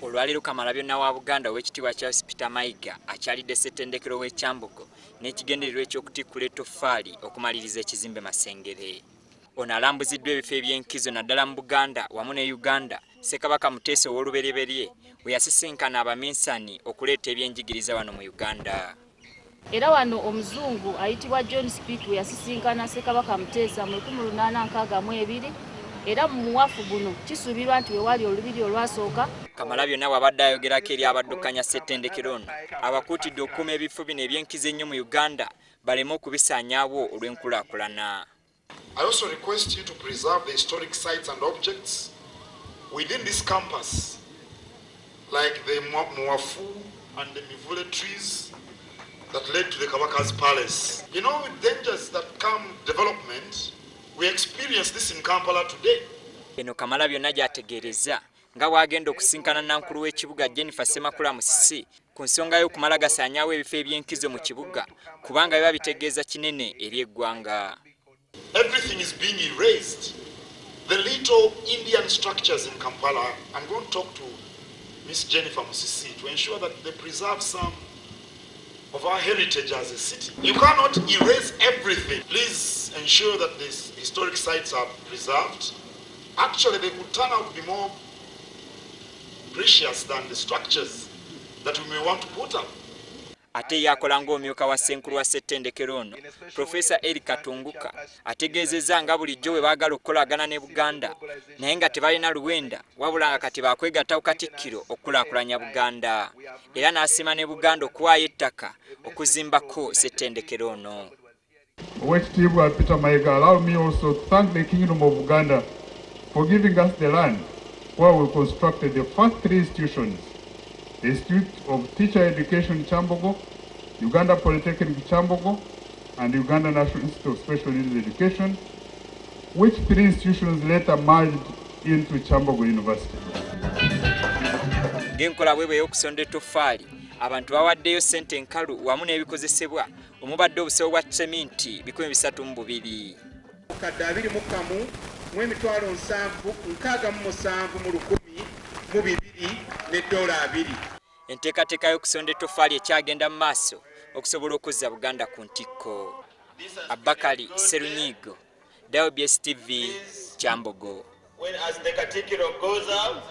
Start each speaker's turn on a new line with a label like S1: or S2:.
S1: Olwaleero Kamalabyonna wa Buganda Oweekitiibwa Charles Peter Mayiga akyalidde ssettendekero w'e Kyambogo n'ekigendererwa eky'okutikkula ettoffaali okumaliriza ekizimbe Masengere. Ono alambuziddwa ebifo eby'enkizo naddala mu Buganda wamu ne Uganda, Ssekabaka Muteesa ow'olubereberye we yasisinkana abaminsani okuleeta ebyenjigiriza wano mu Uganda.
S2: Era wano omuzungu ayitibwa John Speke we yasisinkana Ssekabaka Muteesa mu 1862 era mu muwafu guno kisuubirwa nti we wali olubiri olwasooka.
S1: Kamalabyonna bw'abadde ayogerako eri abaddukanya ssettendekero ono, abakuutidde okukuuma ebifo bino eby'enkizo ennyo mu Uganda baleme okubisaanyaawo olw'enkulaakulana.
S3: I also request you to preserve the historic sites and objects within this campus, like the Muwafu and the Mivule trees that led to the Kabaka's palace. You know, with dangers that come development, we experience this in Kampala today.
S1: Eno Kamalabyonna gy'ategeerezza nga bw'agenda okusinkana nankulu w'ekibuga Jennifer Ssemakula Musisi ku nsonga y'okumala gasaanyaawo ebifo eby'enkizo mu kibuga kubanga biba bitegeeza kinene eri eggwanga.
S3: Everything is being erased. The little Indian structures in Kampala, I'm going to talk to Miss Jennifer Musisi to ensure that they preserve some of our heritage as a city. You cannot erase everything. Please ensure that these historic sites are preserved. Actually, they could turn out to be more precious than the structures that we may want to put up.
S1: Ate ye akola ng'omumyuka wa ssenkulu wa ssettendekero ono, Profesa Eri Katunguka, ategeezezza nga bulijjo bwe baagala okukolagana ne Buganda naye nga tebalina luwenda, wabula nga kati baakwegatta ku Katikkiro okukulaakulanya Buganda, era n'asiima ne Buganda okuwaayo ettaka okuzimbako ssettendekero ono.
S4: Oweekitiibwa Peter Mayiga, allow me also to thank the Kingdom of Buganda for giving us the land where we constructed the first three institutions, the Institute of Teacher Education Kyambogo, Uganda Polytechnic Kyambogo, and Uganda National Institute of Special Needs Education, which three institutions later merged into Kyambogo University.
S1: Ng'enkola bwe ey'okusonda ettoffaali, abantu bawaddeyo ssente enkalu wamu n'ebikozesebwa omubadde obusawo bwa seminti 302.
S5: Obukadde abiri mu kamu mu emitwalo nsanvu nkaaga mu musanvu mu lukumi mu bibiri ne ddoola abiri.
S1: Enteekateeka y'okusonda ettoffaali ekyagenda mu maaso okusobola okuzza Buganda ku ntikko. Abakali Serunyigo, WBS TV, Kyambogo.
S6: When as the Katikkiro goes out,